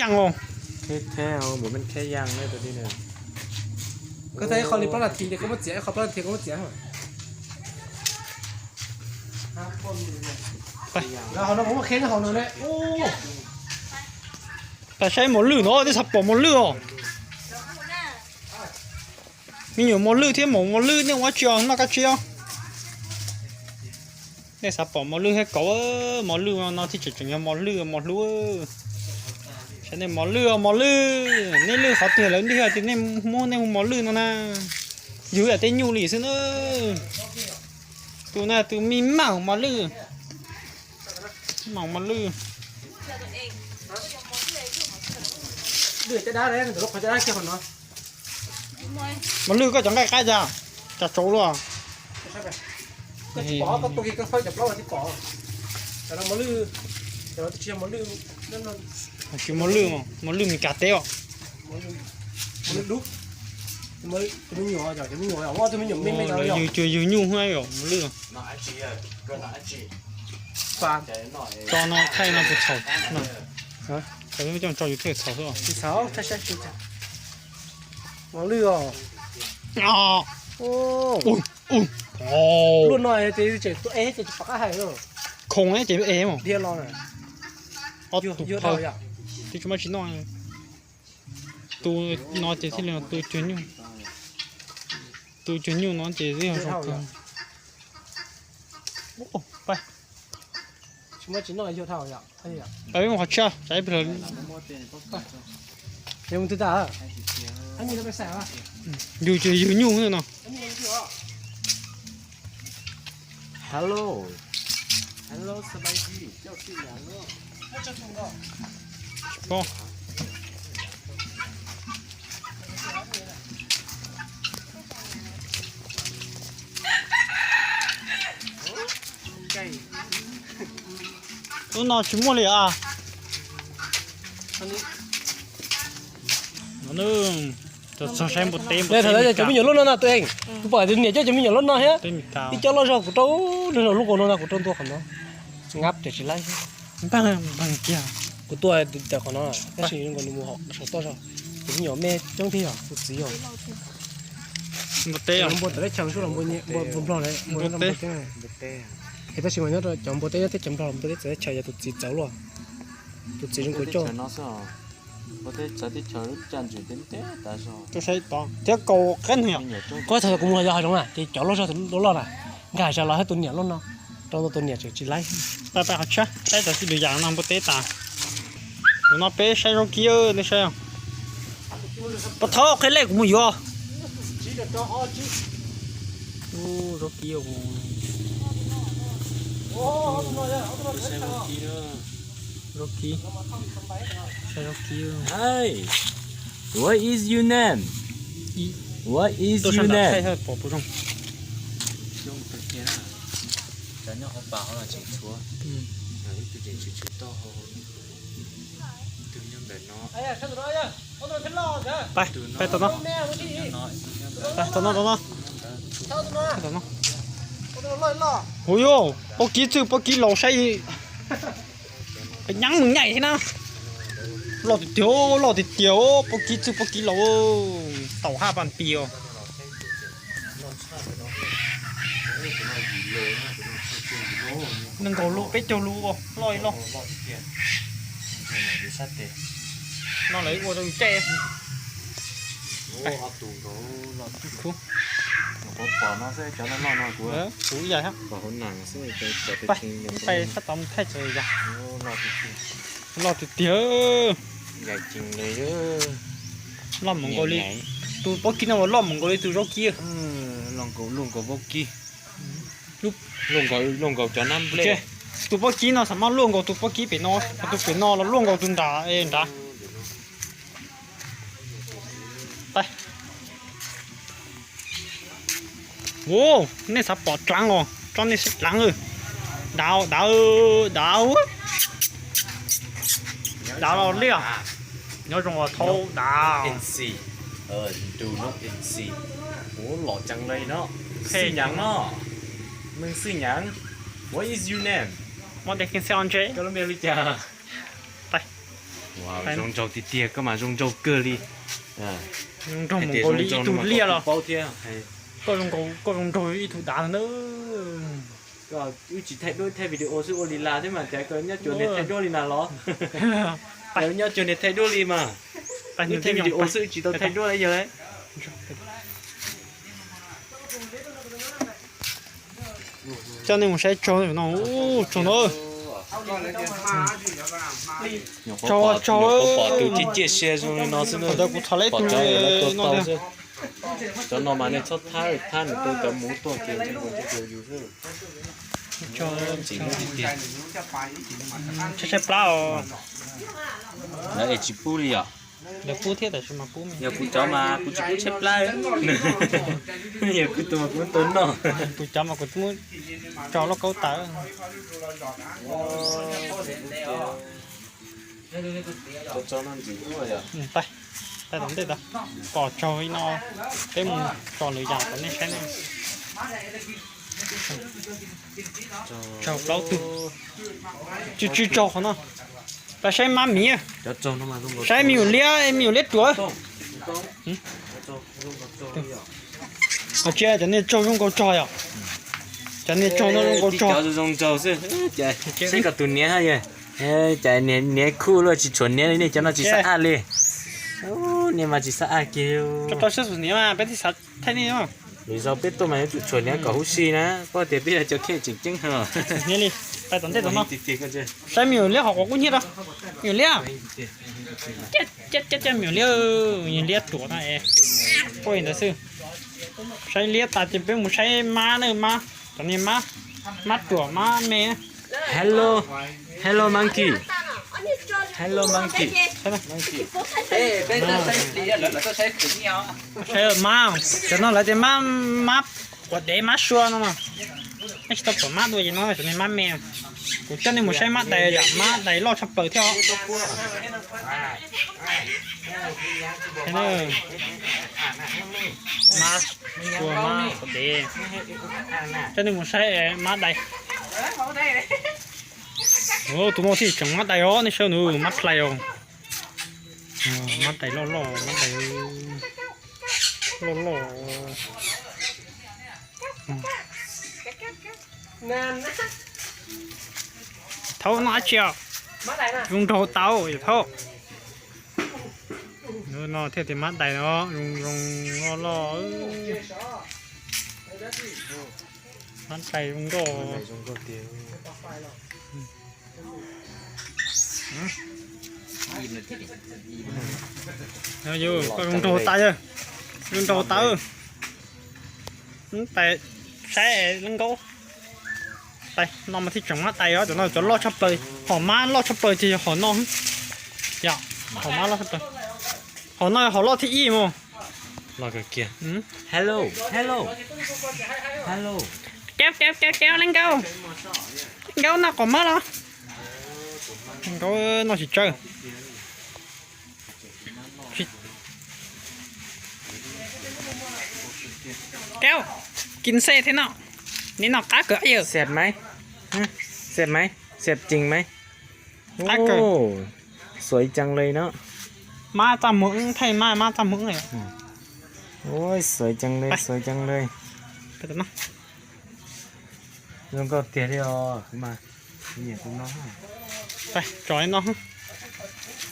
Yaj os. Kheb theb, npaum men kheb yaj ne tus tib neeg. Koj thaij ib qho li plaub nas this ces koj muab txiav, ib qho plaub nas this koj muab txiav. Hauv no kuv muaj qhia nyob hauv no ne. Pab saib mos lwj no, nej xav pom mos lwj os. Me nyuam mos lwj thiab maum mos lwj nej ua dab tsi os, noj kab tsib os. Nej xav pom mos lwj thiab kauv, mos lwj no thiaj tseem tseem yog mos lwj mos hlub. Saib nej mos lwj mos lwj, nej lwj qhov twg lawv ntig tias nej muab nej hu mos lwj no na. Yug yam tej nyuj li xwb na. Tus na tus me maum mos lwj. Maum mos lwj. Mos lwj koj cov nqaij qab cas, cas tsauv luaj. Tsis mos lwj, mos lwj Meskas teb os. Yug cuag yug nyuj hwb yom mos lwj. Tso no thaij no puas txhaum? Cov coj tso YouTube txhaum xwb. Mos lwj os. Luaj no ces tseem tuaj ev ces tsis pom qab hais lawm. Khoom ces ev mas. Dhia los na. Ob tug phawj, twb tsis muaj tsis noj. Tu no ces thiaj li tu cuag nyuj. Tu cuag nyuj no ces twb yog zoo kawg. Peb mus qhov tshiab, tsam ib pliag. Yug cuag yug nyuj no. Hello. Hello, สบายดี เจ้าชื่อหยังเนาะ Lub no tsis muaj li as. Txog saib npua teb, npua teb. Cov me nyuam loj no na tus eej, kuv pom tus niam coj cov me nyuam loj no thiab. Ib co loj zog kuv rau, lub nkaus no na kuv rau ntua qhov no. Ngab ces tsis laib. Kuv tuaj tawm qhov no tab sis nkaus nws mus hauv saum toj zog. Cov me nyuam me coob thiab yog tus txiv yog. Npua teb, npua tawm teb chaws xwb los npua nplog lawm, npua teb. Es tab sis mas nyob rau cov npua teb nyob teb chaws nplog los npua teb txawv teb chaws yog tus txiv txawv luaj. Tus txiv zoo nkaus coj. Thiab kaus qab nws. Koj thaum kuv mus yog hav zoov na ces cov loj zog tus loj na, nkag hais los hab tus niam loj no, rau tus niam tseem tsis laib. Pab pab qhov tshiab saib cov xib lwm yam no npua teb tas. Tus no peb saib zaub kib nej saib. Pab thov qhia lej kuv mus yuav. Zaub kib, zaub kib, zaub kib. Hey, what is your name? What is your name? Pais, pais tom no. Pais tom no, tom no. Tom no. Hu yuj, pob kib txwj pob kib laus saib. Peb nyaab mus nyaim thiab na. Loj tiag tiag, loj tiag tiag, pob kib txwj pob kib laus. Taum haj pas pis os. Nees nkaum lus peb caug lus, loj ib loj. No lawv ua rau caij. Kuv ib yam thiab. Pais sab tod mus thaij txawm yog. Loj tiag tiag. Loj mus nkaus li, tus pob kib no uas loj mus nkaus li tus zaub kib. Luaj nkaus, luaj nkaus pob kib. Luaj nkaus cov nab nplej. Tus pob kib no xav mas luaj nkaus tus pob kib pem no, tus pem no los luaj nkaus tus nram nrad. Ua, nej xav pom dlaav os, tso nej saib dlaav. Dav, dav, dav. Dav los liaj. Nyob zoo os thaub dav. Ua, lom ceev le no. Xwb nyav no. Mej xwb nyav. What is your name? Muab tes kheej xeeb ntse. Koj lub npe li cas? Pais. Zoo nraug tiag tiag, koj mas zoo nraug kawg li. Zoo nraug mus nkaus li ib tug liaj los. Koj zoo nraug ib tug dav na. Wb tsis thaij duab, thaij video xwb ua li las thiab mas tias koj nyob cuag niag thaij duab li na los. Koj nyob cuag niag thaij duab li mas. Wb thaij video xwb tsis tau thaij duab li yog lawm. Coj nej mus saib tsaug no, tsaug no. Tsaug, tsaug. Pom tus ciaj ciaj sia zoo li no xwb na. Kuv thov leb tus no xwb. Cov no mas nej txhob thab, thab nws tau cov muv tuaj ces yus xwb. Tsis muaj tiag. Tshaib tshaib plab os. Lawv es tsis pub li yom? Lawv pub thiab tab sis mas pub, yog kuv cov mas kuv tsis pub tshaib plab. Yog kuv tus mas kuv tua noj. Kuv cov mas kuv muab tso lauj kaub tawv. Pais, pais tom ntej tod, pom tsaug li no, peb mus tso lwm yam kom nej saib na. Tsaug plaub tug. Tsw tsw tsaug qhov no. Pab saib mab miv, saib me nyuam liab, me nyuam liab ruam. Tsis, cov niag tsaug zoo nkaus tsog yom. Cov niag tsaug no zoo nkaus tsog. Cov zoo nraug xwb. Saib koj tus niam hab yog, cas niam khuj luaj tsis tshuav niam li, nej cov no tsis xav aj li. Nej mas tsis xav aj kiag. Rau siab xus niam mas peb thiaj xav thaij nej. Lwm zaus peb tuaj mas yuav tsum tshuav niam kom huv si na, paub tias peb yog cov kheej tseem ceeb heev. Niam li, pais tom ntej tom no. Saib me nyuam liab hov quav kub hnyiab rau. Me nyuam liab. Cab cab cab me nyuam liab, me nyuam liab ruam no es. Ua li ntawd xwb. Saib liab tas ces peb mus saib mab na, mab, cov niag mab, mab ruam mab me. Hello, hello monkey. Hello monkey. Saib mab, cov no lawv tias mab, mab quav dev mab sua no mas. Nej tsis tau pom mab dua ces no cov niag mab me. Kuv coj nej mus saib mab dais yom, mab dais loj tshaj plaws thiab os. Mab sua mab quav dev. Coj nej mus saib mab dais. Tus no thiaj tseem mab dais os, nej saib nws mab dais os. Mab dais loj loj, mab dais loj loj. Thaub noj dab tsi os? Zoo nraug tau yom Thaub. No thiaj tias mab dais no zoo zoo loj loj. Mab dais zoo nkauj. Yus koj zoo nraug tas yog, zoo nraug tas. Tais saib leej nkaub. Tais no mas thiaj tseem mab tais os, cov no cov loj tshaj plaws, hom mab loj tshaj plaws ces yog hom no. Yog hom mab loj tshaj plaws. Hom no hom loj thib ib mus. Hello, hello, hello. Kev kev kev kev leej nkaub. Leej nkaub noj qos mab los? Leej nkaub noj tsis tsawg. Kev, kin xej thiab no, neb noj qab kawg yawg. Xeeb maiv, xeeb maiv, xeeb cees maiv. Qab kawg. Xuav cees le no. Mab txaj muag wb thaij mab, mab txaj muag wb. Xuav cees le, xuav cees le. Zoo nkauj tiag li os mas. Tso no,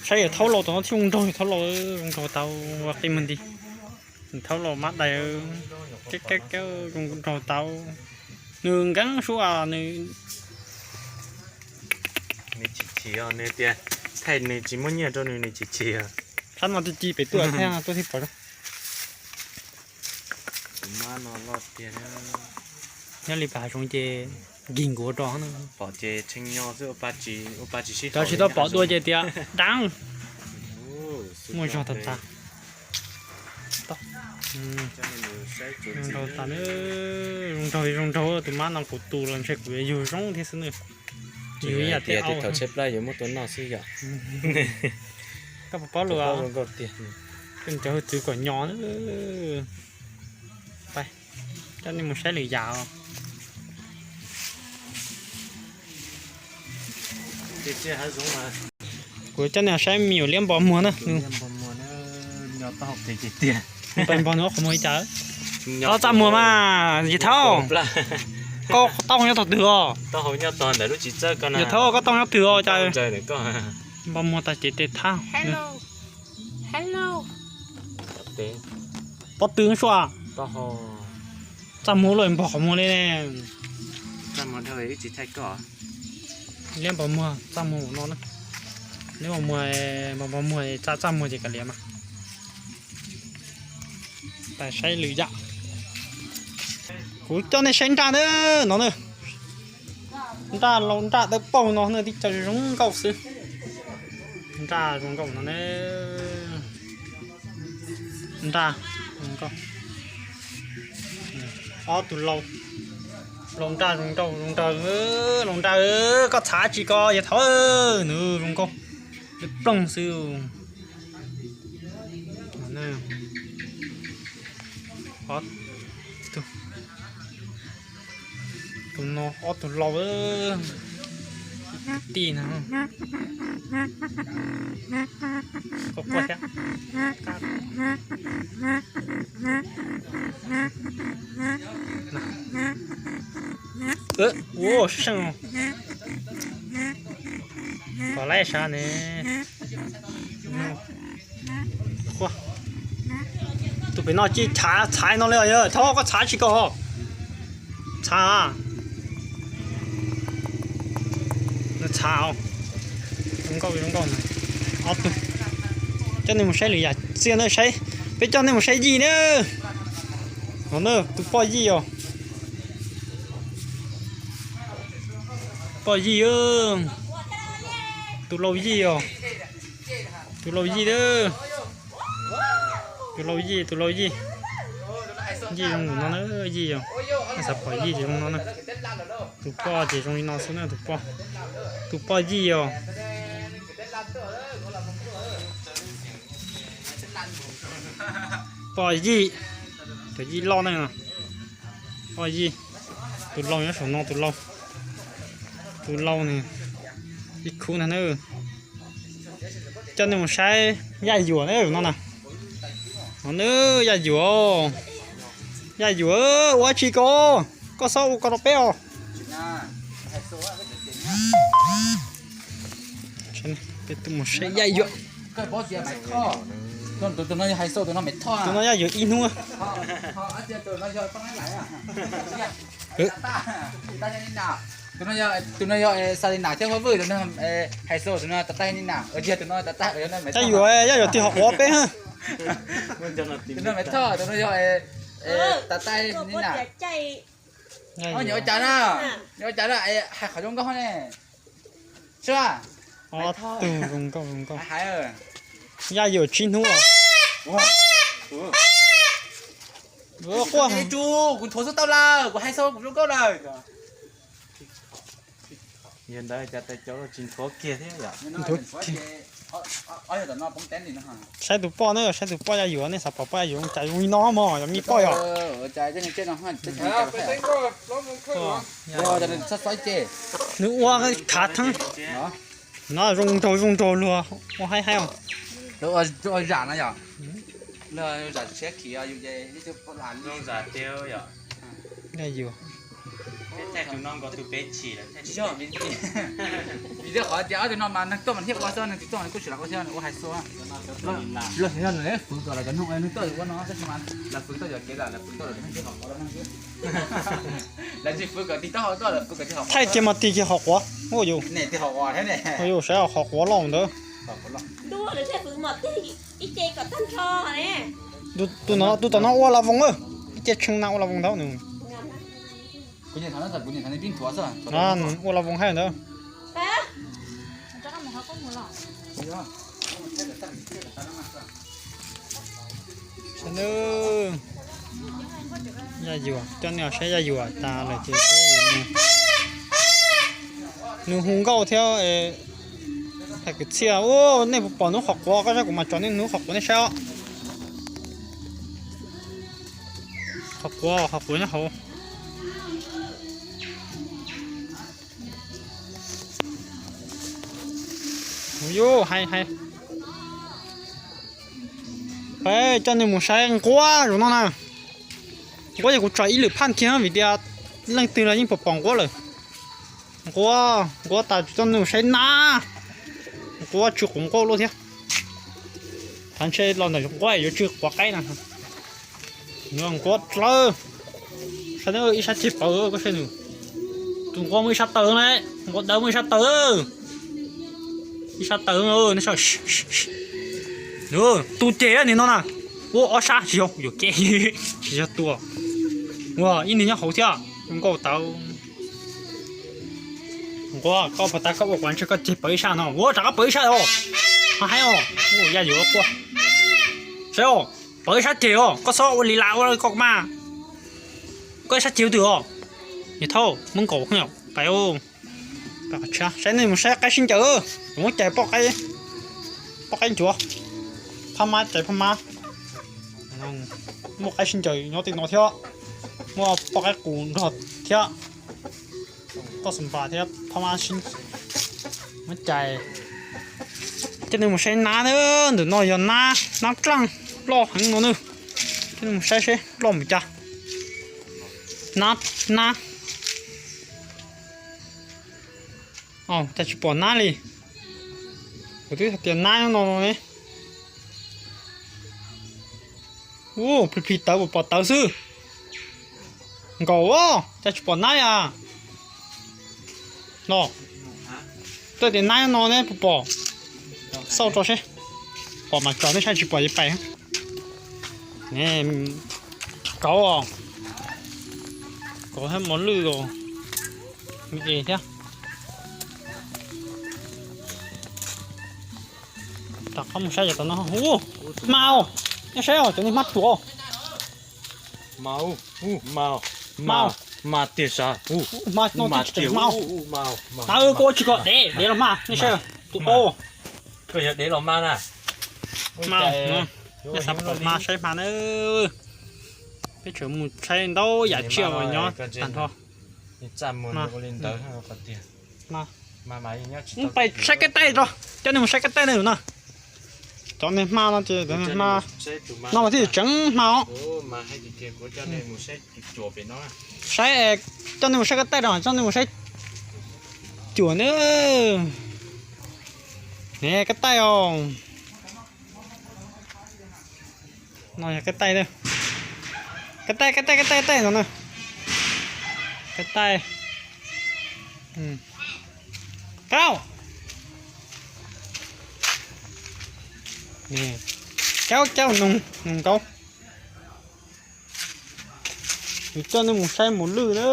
saib yawg Thaub Laus tom no thiaj zoo nraug, yawg Thaub Laus zoo nraug tau qi mus nti. Thaub Laus mab dais, zoo nraug tau. Nws nkeeb sua nws. Nws chim chim os, nws tias thaij nws tsis muab nyiaj rau nws, nws chim chim os. Sab no ci ci pem tuaj thiab tuaj thiab pom. Tus mab no loj tiag. Nyob li pem hav zoov ces nkig nkuav rau na. Pom ces tshee nyo xwb, ua pa tsis sib, cov tsis tau pom dua ces tias dab. Muaj zog tag tag. Zoo nraug tas, zoo nraug zoo nraug, tus mab no kuv tus los ntshe kuv yuav yug zoo thiab xwb na. Yug ib yam tias thaum tshaib plab yuav muab tua noj xwb yom. Koj puas paub lus? Koj ncaws hwj txwv kom nyo na. Pais, coj nej mus saib lwm yam os. Kuv coj nej saib me nyuam liab npog muag na. Npog nws qhov muag li cas? Txaj muag mas, Yawg Thaub. Koj taub hau nyob tog twg os? Yawg Thaub, koj taub hau nyob twg os cas? Npog muag tas cev tes thab. Pob tw sua. Txaj muag luaj npog qhov muag li ne. Liab npog muag txaj muag no na. Liab npog muag, npog muag txaj, txaj muag ces kav liam mas. Pais saib lwm yam. Kuv coj nej saib nraj na, no na. Nraj laus nraj dawb paug no na, tib co zoo nkauj xwb. Nraj zoo nkauj no na. Nraj zoo nkauj. Ob tug laus, laus nraj zoo nkauj, zoo nraj, laus nraj, koj txhav tsis ko Yawg Thaub, nws zoo nkauj, dawb ploog xwb. Tus no ob tug laus, tij no. Quaj quaj thiab. Ua seej, kom laib sav ne. Tus pem no cia li txhav no li os, Yawg Thaub koj txhav tsis ko. Txhav. Nws txhav. Zoo nkauj, zoo nkauj na. Ob tug. Coj nej mus saib lwm yam txiaj na, saib, peb coj nej mus saib yij na. No na, tus poj yij os. Poj yij, tus laus yij os. Tus laus yij, tus laus yij, tus laus yij. Yij zoo no na, yij os. Nej xav pom yij ces zoo no na. Tus poj ces zoo li no xwb na, tus poj. Tus poj yij os. Poj yij, cov yij loj ne. Poj yij, tus laus nyob saum no, tus laus, tus laus ne, ib khub ntag na. Coj nej mus saib Yaj Yuam ne no na. No na, Yaj Yuam, Yaj Yuam, ua dab tsi ko? Koj txhob ua ko rau peb os. Peb tuaj mus saib Yaj Yuam. Tus no Yaj Yuam ib hnub. Tus no yog Xalina thiab Huab Vwj, tus no Hais Xus, tus no Tav Taij Nina. Yaj Yuam, Yaj Yuam tig hom quav peb. Tus no Maiv Thoj, tus no yog Tav Taij Nina. Nyuam ua cas na, nyuam ua cas na, hais qhov zoo nkauj ne. Sua, Maiv Thoj, zoo nkauj zoo nkauj. Yaj Yuam tsib hnub. Quaj, kuv nthuav xub tau lawm, kuv hais xaus kuv zoo nkauj lawm. Yog ntawd cas tais cov tsis nthuav kiag thiab yom? Nthuav kiag. Saib tus poj na, saib tus poj Yaj Yuam, nej xav pom poj Yaj Yuam cas zoo li no mog, yog me poj yom? Nws ua khav theeb. No zoo nraug zoo nraug luag ua haib haib os. Zam no yom? Zam siab khiv yus ces ib tug poj lam zoo zam tiag yom. Yaj Yuam. Thaij tus no nkaus tus pem chim lawm. Vim rau qhov tias ob tug no mas neeg tuaj mas thiaj ua xwb, neeg tsis tuaj mas kuj tsis lam ua thiab, ua hais xwb. Los xyov nws fwv kom lawv cov noog neeg tuaj ua no tab sis mas lawv fwv tau yuam kev lawm, lawv fwv tau lawv neeg twb hom quav los neeg xwb. Lawv tsis fwv kom tig taub hau tuaj, lawv fwv kom tig hom quav. Thaij kiag mas tig kiag hom quav. Ua yus, ua yus saib hom quav loj ntawd. Tus tom no ua la voos, ib ce tshee na ua la voos ntawd nws. Ua la voos hais ntawd. Yaj Yuam, coj nej saib Yaj Yuam tas lawm ces peb yuav mus. Nws hu nkauj thiab. Hais kwv txhiaj, nej puas pom hnub qhov quav, koj saib kuv mam tso nej hnub qhov quav nej saib os. Qhov quav, qhov quav nyob hauv. Yus hais hais, peb coj nej mus saib nquab zaum no na. Nquab yog kuv tso ib lwm phaj kiag vim tias leej twg los yeej pom pom nquab lawm. Nquab, nquab tas coj nej mus saib nab. Nquab tsw quav nqauj luaj thiab. Thav ntshe los ntawm nquab yuav tsw quav qaib na. Nquab dlawb. Saib ib sab ceg pawv koj saib nws. Tus nquab muaj ib sab taw na, nquab dawb muaj ib sab taw. Ib sab taw, nws tu ceg nim no na. Ua ob sab tsis yog, yuam kev, tsis yog tua. Ua ib niag nyob hauv thiab, zoo nkauj tawv. Nquab, koj puas tas koj ua kuv ntshe koj ceg pawv ib sab no, ua rov qab pawv ib sab os. Ho haib os, ua ya yuav quaj. Saib os, pawv ib sab ceg os, koj txhob ua li las ua koj mas. Koj ib sab ceg twg os? Niam thaub muab nkaus pais. Saib nej mus saib qaib sib ncaws, muab cais poj qaib, poj qaib ncuav, phab mab cais phab mab. Muaj qaib sib ncaws nyob tej no thiab, muaj poj qaib qus nrog thiab, toj xas npas thiab phab mab sib muab cais. Coj nej mus saib nab na, ntawm no yog nab, nab dlaaj loj heev no na. Coj nej mus saib seb loj mus cas. Nab, nab. Cas tsis pom nab li. Kuv twb hais tias nab nyob no no ne. Ub, plhis plhis tawv, pom tawv xwb. Nkaum, cas tsis pom nab li. No, twb tias nab nyob no ne, puas pom? Xauj tso seb. Pom mas tso, nej saib tsis pom ces pais. Kauv, kauv thiab mos lwj os, me es thiab. Rov qab mus saib cov tom no. Ub, hma os, nej saib os, cov niag hmab ruam. Hma, hma tiag sav. Hma no tiag, hma. Koj ua tsis koj dev, dev los hma, nej saib tus qaub. Koj yog dev los hma na. Hma, nej xav pom hma saib hma na. Peb tseem mus saib ntau yam tsiaj uas nyob tag nrho. Pais saib kab taij tso, coj nej mus saib kab taij na. Cov niag hma no ces hma no mas thiaj tseem hma os. Saib, coj nej mus saib kab taij os, coj nej mus saib cuam na. Ne kab taij os. No yog kab taij, kab taij, kab taij, kab taij, kab taij no na. Kab taij, kab, kab, kab noog, noog nkaub. Kuv coj nej mus saib mos lwj na.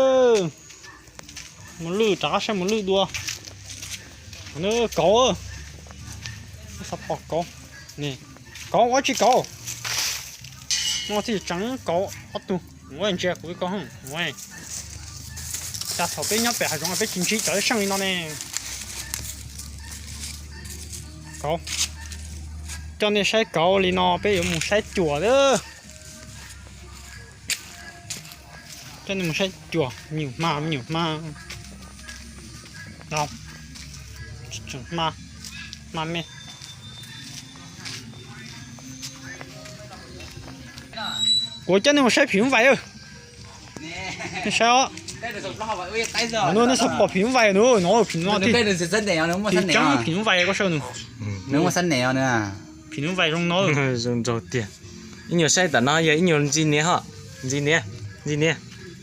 Mos lwj, rov qab saib mos lwj dua. Kauv, xav pom kauv. Kauv, ua tsis kauv. No thiaj tseem kauv ob tug. Ua ntsia kuv ib kauv. Cas thaum peb nyob pem hav zoov peb tsis ntsib cov ib seej li no ne. Kauv, coj nej saib kauv li no peb yuav mus saib cuam lawm. Coj nej mus saib cuam, me nyuam hma, me nyuam hma. Tseem hma, hma me. Kuv coj nej mus saib phim nyuj vais. Nej saib os. No nej xav pom phim nyuj vais no, no phim no thiaj tseem phim nyuj vais koj saib no. Phim nyuj vais zoo no. Zoo nraug tiag. Ib nyuag saib tam no yog ib nyuag ntxi niam ho. Ntxi niam, ntxi niam,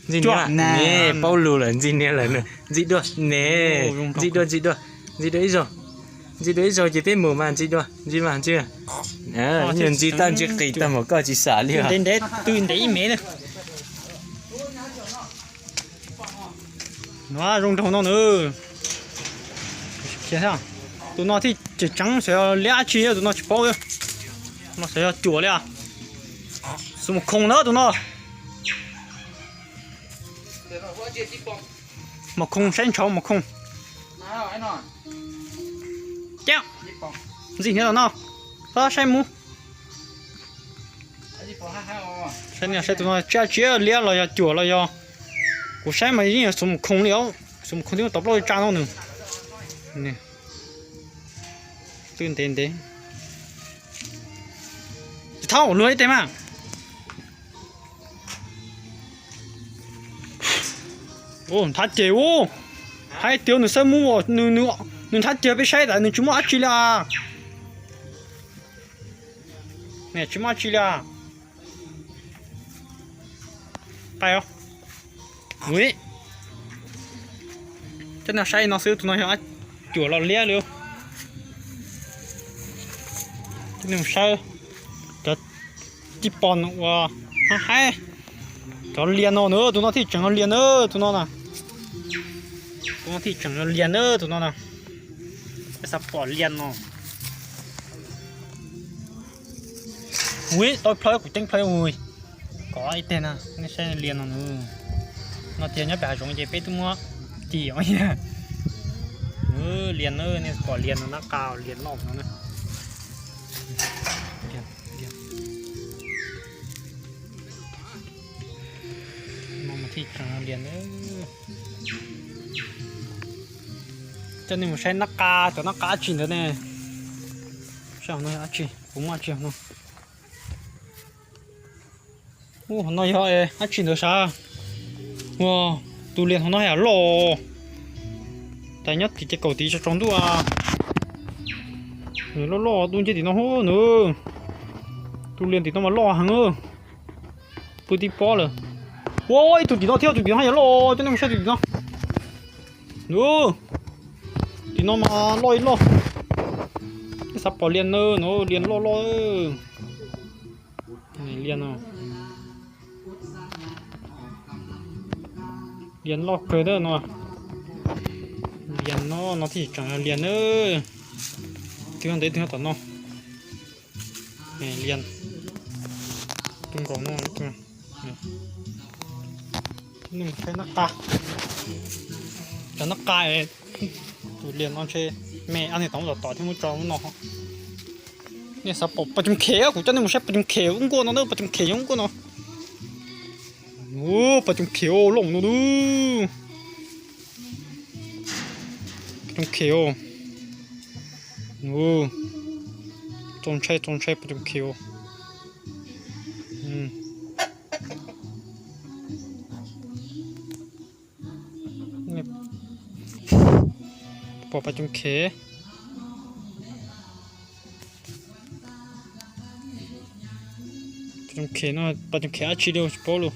ntxi niam. Ne paub lus lawm, ntxi niam lawm nws. Ntxi dua ne. Ntxi dua, ntxi dua, ntxi dua ib zaug. Ntxi dua ib zaug ces peb mus mas ntxi dua, ntxi mas ntxi. Ib nyuag ntxi tag ntxi qis tag mas koj tsis xav li. Tw ntev ib mev. No zoo nraug no na. Tus no thiaj tseem tseev xyov yog liab dab tsi, tus no tsis paub. No xyov yog cuam li. Xus mus khoom na tus no. Mus khoom saib ntshauv mus khoom. Ntxig hniav los no, txhob saib mus. Saib tus no tsiab tsiab liab los yog cuam los yog. Kuv saib mas yeej yog xus mus khoom li os, xus mus khoom twb tau plaub li tsa no nws. Twb ntev ntev. Tsis thaub, luag ib teg mas. Nthab ceg ub. Hais tias nws xawb mus, nws nthab ceg peb saib tas nws tsis muaj dab tsi li as. Nws tsis muaj dab tsi li as. Pais os. Ui, coj nej saib no xwb, tus no yog cuam los liab li. Coj nej mus saib cov tib pos uas haib haib, cov lias no na, tus no thiaj tseem yog lias na, tus no na. Tus no thiaj tseem yog lias na, tus no na. Peb xav pom lias no. Ui, tau plhaw, kuv ceeb plhaw ui. Kov ib teg na, nej saib lias no na. No tias nyob pem hav zoov ces peb twb muab cim os. Lias na, nej pom lias no nab qa, lias loj no na. Lias, lias. No mas thiaj tseem lias na. Coj nej mus saib nab qa, cov nab qa dab tsi ntawd ne. Saib hauv no yog dab tsi, kuv muaj dab tsi hauv no. Ub, hauv no yog dab tsi ntawd sav? Ua, tus lias hauv no yam loj. Tas nyob tim ces kaum tid tsaus ntuj. Loj loj dub nciab tim no hub nws. Tus lias tim no mas loj heev. Pw tib pob lawm. Ua, ib tug tim no thiab, tus tim no yam loj, coj nej mus saib tus tim no. Nws, tim no mas loj ib loj. Nej xav pom lias na, no lias loj loj. Lias no, lias loj kawg na no. Lias no, no thiaj tseem yog lias na. Twb yog ntev twb yog tom no. Lias, tus nkaus no. Nej mus saib nab qa, cov nab qa, tus lias no ntshe me, ab niag tau tom tom thiab muab tso lub no. Nej xav pom pas coom khem, kuv coj nej mus saib pas coom khem ub nkuaj no na, pas coom khem ub nkuaj no. Pas coom khem loj no. Pas coom khem. Txaus ntshai, txaus ntshai pas coom khem. Pom pas coom khem. Pas coom khem no, pas coom khem dab tsi li tsis paub li.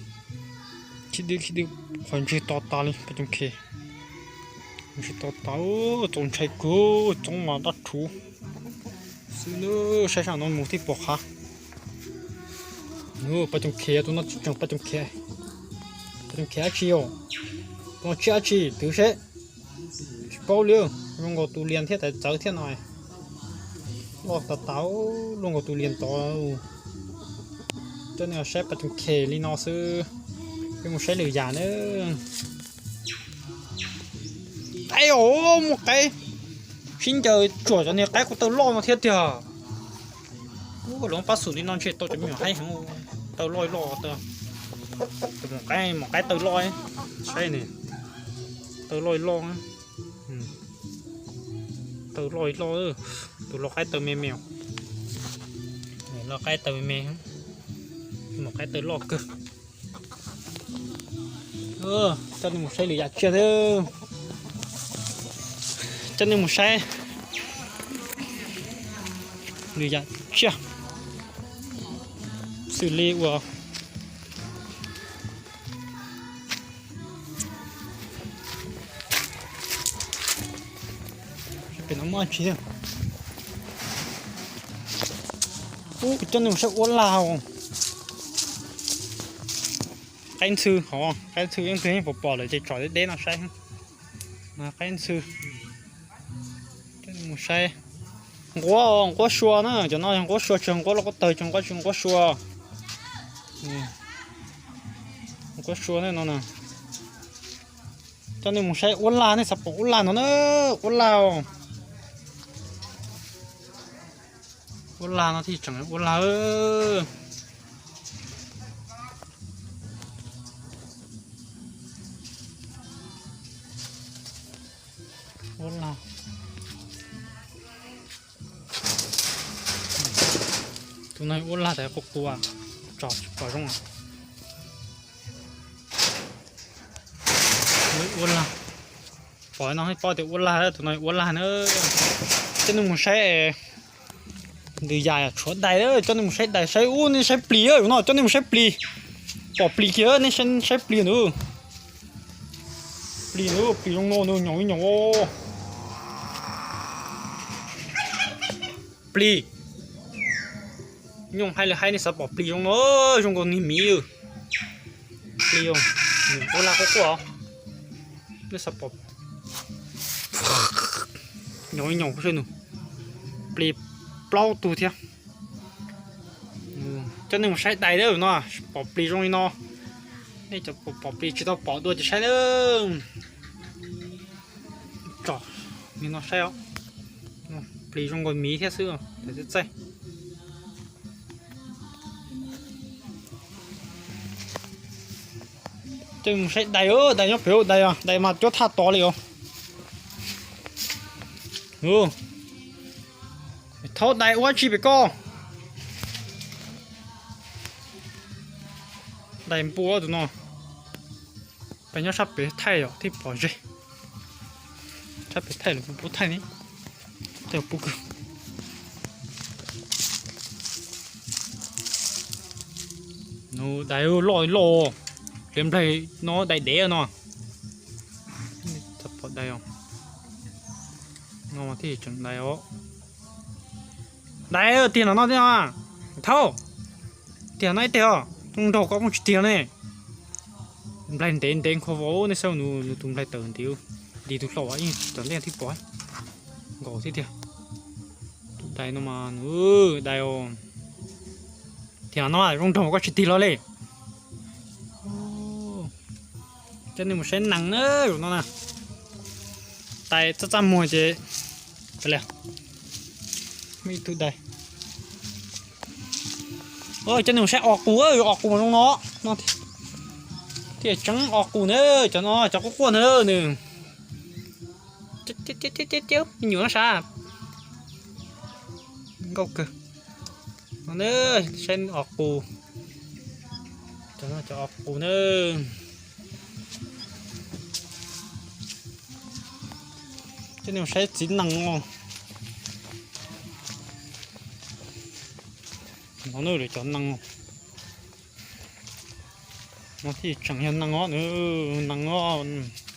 Khib dwb khib dwb, qhov ntswg to tas li pas coom khem. Ntswg to tas, txaus ntshai kawg, txoob mas dab rhuv xwb. Saib sab no mus thiaj pom qhav. Pas coom khem, tus no tsis tseem pas coom khem. Pas coom khem dab tsi os? Tus no tsiaj dab tsi twv seb. Tsis paub li, zoo nkaus tus lias thiab tawv txawv thiab no. Loj tas tas, zoo nkaus tus lias tod. Coj nej saib pas coom khem li no xwb, peb mus saib lwm yam na. Qaib os, muaj qaib. Sib ncaws tsuam cov niag qaib kuj taw loj no thiab tiag. Ub, lawv pab xum li no ntshe tau cov me nyuam haib heev, taw loj loj. Tus maum qaib, maum qaib taw loj, saib ne, taw loj loj. Taw loj loj, tus lau qaib taw me me. Lau qaib taw me me, maum qaib taw loj kawg. Coj nej mus saib lwm yam tsiaj, coj nej mus saib lwm yam tsiaj xws li uas pem no muaj tsi. Ub, coj nej mus saib uab lag. Qaib ntxhw, hov qaib ntxhw yeej twg yeej pom pom lawm ces tsom deb deb no saib. Qaib ntxhw. Mus saib nquab, nquab sua na, cov no yog nquab sua, tsis yog nquab lauj kaub tawg, tsis yog nquab, tsis yog nquab sua. Nquab sua no na. Coj nej mus saib uab lag, nej xav pom uab lag no na, uab lag. Uab lag no thiaj tseem uab lag. Uab lag. Tus no ua lag tas quaj quaj, tso tsis pom zoo. Ua lag, pom no paub tias ua lag, tus no ua lag na. Coj nej mus saib ntws yas tshuav dais, coj nej mus saib dais, saib ub, nej saib plis no, coj nej mus saib plis. Pom plis kiag, nej saib plis nws. Plis nws, plis zoo no nws nyoos ib nyoos. Plis nyoos hais li hais, nej xav pom plis zoo no, zoo nkaus niag miv. Plis zoo, nws ua lag quaj quaj, nej xav pom. Nyoos ib nyoos seb nws, plis plaub tug thiab. Coj nej mus saib dais no, pom plis zoo li no. Nej cov pom plis tsis tau pom dua ces saib na. Tso, nim no saib os, plis zoo nkaus miv thiab xwb, txaij txaij. Coj mus saib dais, dais nyob pem, dais, dais mas cuab thaj tod li os. Thaub, dais ua tsi pem ko? Dais npua tus no. Peb nyob sab pem thaij yom, thiaj pom ze. Sab pem thaij los pub thaij ne, thaij pub kawg. Nws dais loj loj, liab nplaig no, dais dev no. Txhob pom dais os. No mas thiaj tseem dais os. Dais tiag no no thiab. Thaub, tiag no ib teg os, zoo nraug koj pheej tsis tiag ne. Nplaig ntev ntev nqhuav vau, nej saib nws tus nplaig tawm ntev, nti tus hlau yeej cov ntej thiaj pom. Nkaus thiab tiag. Tus dais no mas nws dais os. Tiag no zoo nraug koj tsis tig los li. Coj nej mus saib nees na, zaum no na. Dais txaj txaj muag ces, li, muaj ib tug dais. Coj nej mus saib os qus, os qus zoo no, no thiaj tseem os qus na, cov no cov quaj quaj na nws. Me nyuam no sav, nkauj kawg. No na, saib os qus, cov os qus na. Coj nej mus saib txiv nees os. No na, cov nees, no thiaj tseem yog nees os, nees os.